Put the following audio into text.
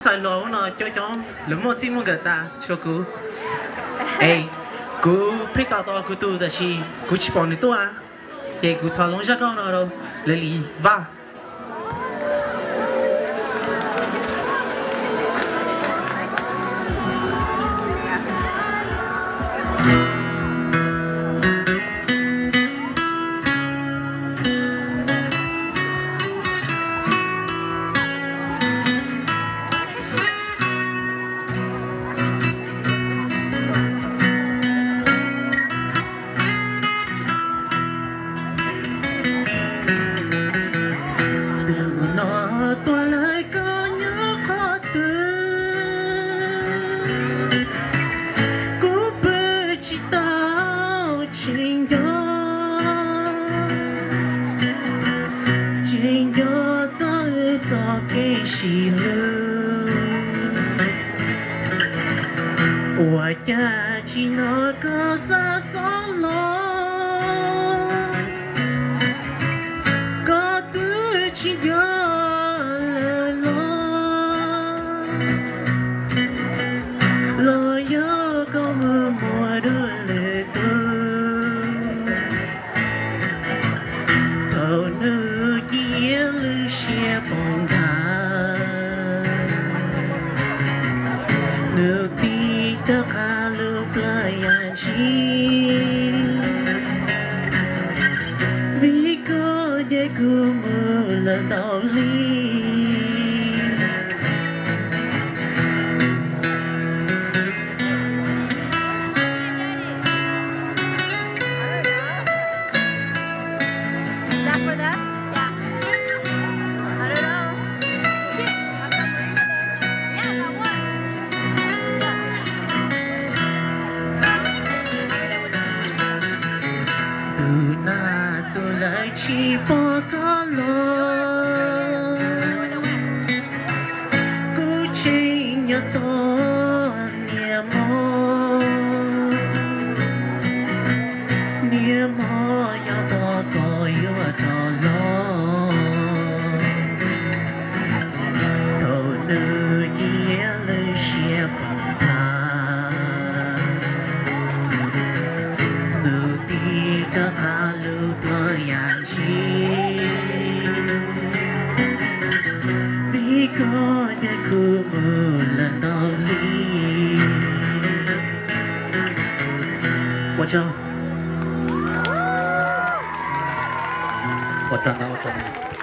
tawm los no coob coob lawv muaj txij muaj nkawm tas tshuav kuv. Es kuv pheej tos tos kuv tus tab sis kuv tsis pom nws tuaj, ces kuv thov hloov zaj nkauj no rau lawv li vaj. Tus no tuaj lawm koj nyob qhov twg, kuv pw tsis tau tsis nco, tsis nco txog wb txoj kev sib hlub. Ua cas tsis hnov koj xa xov los, koj twb tsis nco lawm los, los yog koj mus muaj dua lwm tus. Thaum nws cia lwm siab poob nthav, nws tig rov qab lub plawv yam ntshis. Vim koj ces kuv mus lawm ntau li. Tus nas tus lawv tsis pom koj los, kuv tseem nyob tos niam hmo. Niam hmo nyob tos koj yuav rov los. Thaum nws cia lwm siab poob nthav, nws tig rov qab lub plawv yam ntshis. Vim koj ces kuv mus lawm ntau li. Ua tsaug. Ua tsaug ntau, ua tsaug ntau.